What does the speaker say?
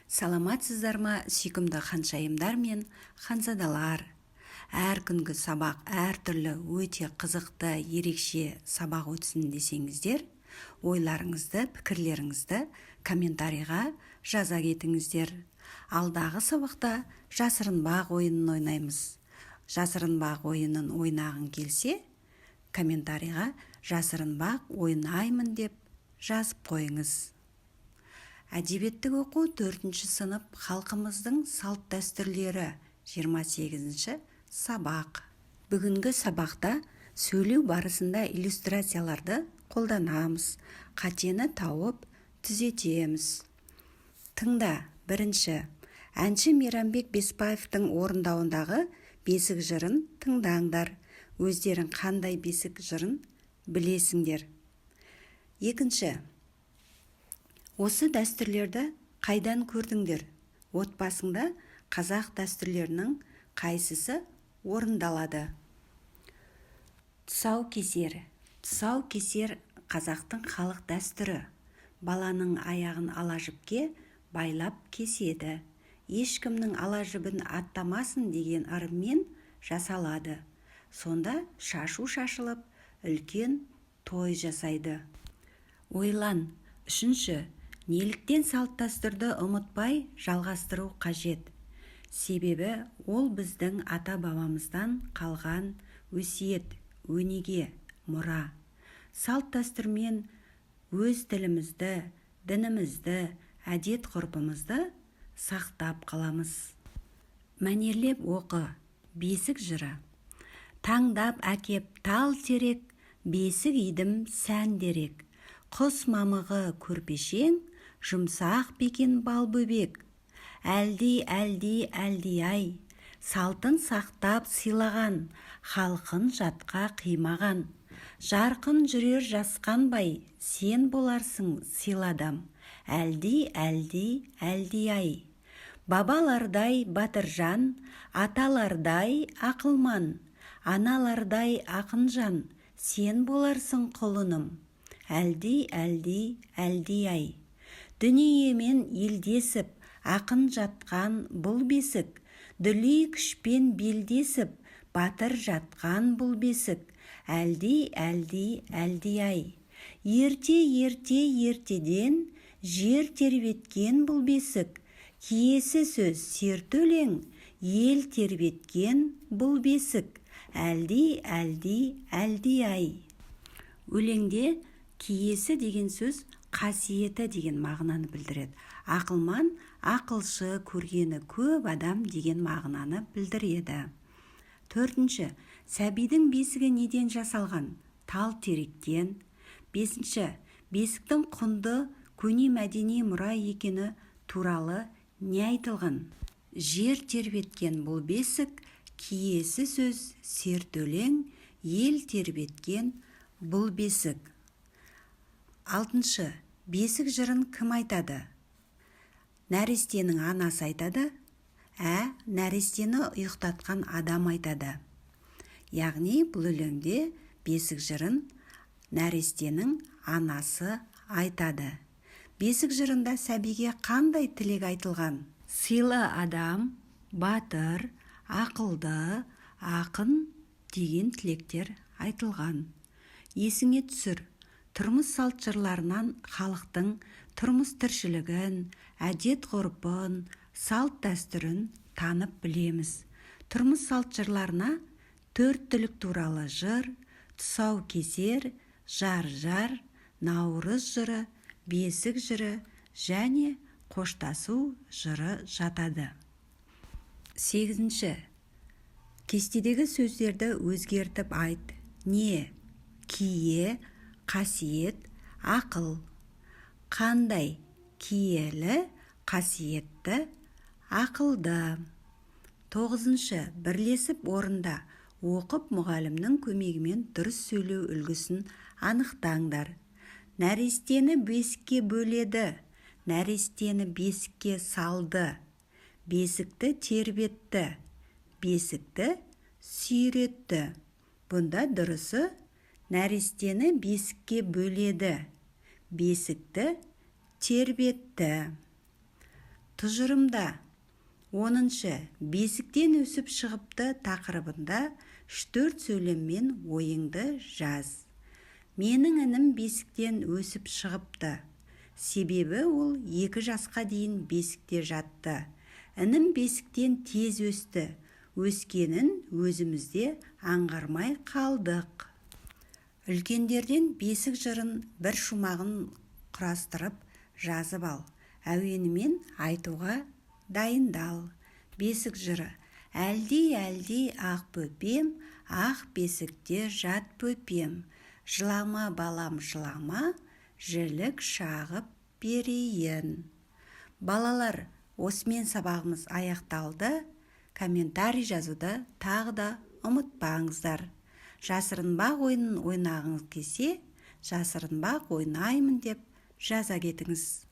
Саламатсыздар ма, сүйкімді ханшайымдар мен ханзадалар! Әр күнгі сабақ әртүрлі, өте қызықты, ерекше сабақ өтсін десеңіздер, ойларыңызды, пікірлеріңізді комментарийға жаза кетіңіздер. Алдағы сабақта жасырынбақ ойынын ойнаймыз. Жасырынбақ ойынын ойнағың келсе, комментарийға «жасырынбақ ойнаймын» деп жазып қойыңыз. Әдебиеттік оқу, төртінші сынып, халқымыздың салт-дәстүрлері, 28 сабақ. Бүгінгі сабақта сөйлеу барысында иллюстрацияларды қолданамыз, қатені тауып, түзетеміз. Тыңда. Бірінші, әнші Мейрамбек Беспаевтың орындауындағы бесік жырын тыңдаңдар. Өздерің қандай бесік жырын білесіңдер? Екінші, осы дәстүрлерді қайдан көрдіңдер? Отбасыңда қазақ дәстүрлерінің қайсысы орындалады? Тұсау кесер. Тұсау кесер – қазақтың халық дәстүрі. Баланың аяғын ала жіпке байлап кеседі. Ешкімнің ала жібін аттамасын деген ырыммен жасалады. Сонда шашу шашылып, үлкен той жасайды. Ойлан. Үшінші, неліктен салт-дәстүрді ұмытпай жалғастыру қажет? Себебі ол біздің ата-бабамыздан қалған өсиет, өнеге, мұра. Салт-дәстүрмен өз тілімізді, дінімізді, әдет-ғұрпымызды сақтап қаламыз. Мәнерлеп оқы. Бесік жыры. Таңдап әкеп тал терек, бесік идім сәндерек. Құс мамығы көрпешең, жұмсақ бекен балбөбек. Әлди, әлди, әлди-ай, салтын сақтап сыйлаған, халқын жатқа қимаған. Жарқын жүрер жасқанбай, сен боларсың сыйлы адам. Әлди, әлди, әлди-ай. Бабалардай батыржан, аталардай ақылман, аналардай ақынжан, сен боларсың құлыным. Әлди, әлди, әлди-ай. Дүниемен елдесіп, ақын жатқан бұл бесік, дүлей күшпен белдесіп, батыр жатқан бұл бесік. Әлди, әлди, әлди-ай. Ерте, ерте, ертеден жер тербеткен бұл бесік, киесі сөз, серті өлең, ел тербеткен бұл бесік. Әлди, әлди, әлди-ай. Өлеңде киесі деген сөз қасиеті деген мағынаны білдіреді. Ақылман – ақылшы, көргені көп адам деген мағынаны білдіреді. Төртінші, сәбидің бесігі неден жасалған? Тал теректен. Бесінші, бесіктің құнды көне мәдени мұра екені туралы не айтылған? Жер тербеткен бұл бесік, киесі сөз, серті өлең, ел тербеткен бұл бесік. Алтыншы, бесік жырын кім айтады? Нәрестенің анасы айтады, нәрестені ұйықтатқан адам айтады. Яғни бұл өлеңде бесік жырын нәрестенің анасы айтады. Бесік жырында сәбиге қандай тілек айтылған? Сыйлы адам, батыр, ақылды, ақын деген тілектер айтылған. Есіңе түсір. Тұрмыс салт жырларынан халықтың тұрмыс тіршілігін, әдет ғұрпын, салт дәстүрін танып білеміз. Тұрмыс салт жырларына төрт түлік туралы жыр, тұсау кесер, жар жар, наурыз жыры, бесік жыры және қоштасу жыры жатады. Сегізінші, кестедегі сөздерді өзгертіп айт. Не, кие, қасиет, ақыл. Қандай киелі, қасиетті, ақылды? Тоғызыншы, бірлесіп орында. Оқып, мұғалімнің көмегімен дұрыс сөйлеу үлгісін анықтаңдар. Нәрестені бесікке бөледі, нәрестені бесікке салды, бесікті тербетті, бесікті сүйретті. Бұнда дұрысы: нәрестені бесікке бөледі, бесікті тербетті. Тұжырымда. 10-. «Бесіктен өсіп шығыпты» тақырыбында үш-төрт сөйлеммен ойыңды жаз. Менің інім бесіктен өсіп шығыпты. Себебі ол 2 жасқа дейін бесікте жатты. Інім бесіктен тез өсті. Өскенін өзіміз де аңғармай қалдық. Үлкендерден бесік жырын бір шумағын құрастырып жазып ал. Әуенімен айтуға дайындал. Бесік жыры. Әлди, әлди, ақ бөпем, ақ бесікте жат, бөпем. Жылама, балам, жылама, жілік шағып берейін. Балалар, осымен сабағымыз аяқталды. Комментарий жазуды тағы да ұмытпаңыздар. Жасырынбақ ойынын ойнағыңыз келсе, «Жасырынбақ ойнаймын» деп жаза кетіңіз.